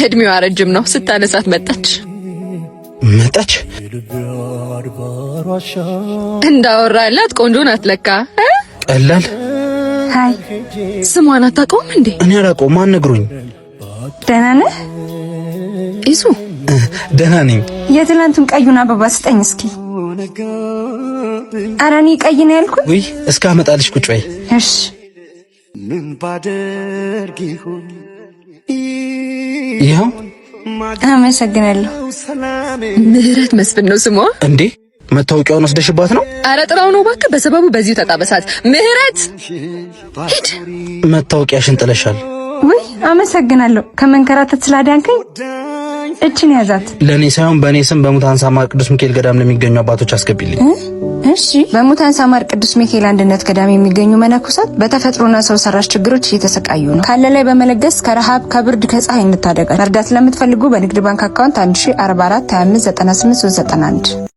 እድሜዋ ረጅም ነው። ስታነሳት መጣች። መጣች። እንዳወራላት ቆንጆ ናት ለካ። ቀላል። Hi። ስሟን አታውቀውም እንዴ? እኔ አላውቀውም። ማን ነግሮኝ? ደህና ነህ? ይሱ። ደህና ነኝ። የትላንቱን ቀዩን አበባ ስጠኝ እስኪ። ኧረ እኔ ቀይ ነው ያልኩት። ውይ፣ እስከ አመጣልሽ ቁጭ በይ። እሺ። ምን ባደርግ ይሁን? ይኸው። አመሰግናለሁ። ምህረት መስፍን ነው ስሟ። እንዴ፣ መታወቂያውን ወስደሽባት ነው? አረ ጥራው ነው እባክህ። በሰበቡ በዚሁ ተጣበሳት። ምህረት ሂድ። መታወቂያሽን ጥለሻል። ውይ፣ አመሰግናለሁ። ከመንከራተት ስላዳንከኝ እችን ያዛት። ለእኔ ሳይሆን በእኔ ስም በሙታን ሳማር ቅዱስ ሚካኤል ገዳም ለሚገኙ አባቶች አስገቢልኝ። እሺ። በሙታን ሳማር ቅዱስ ሚካኤል አንድነት ገዳም የሚገኙ መነኮሳት በተፈጥሮና ሰው ሰራሽ ችግሮች እየተሰቃዩ ነው። ካለ ላይ በመለገስ ከረሃብ፣ ከብርድ፣ ከፀሐይ እንታደጋል። መርዳት ለምትፈልጉ በንግድ ባንክ account 1044 25 98 391።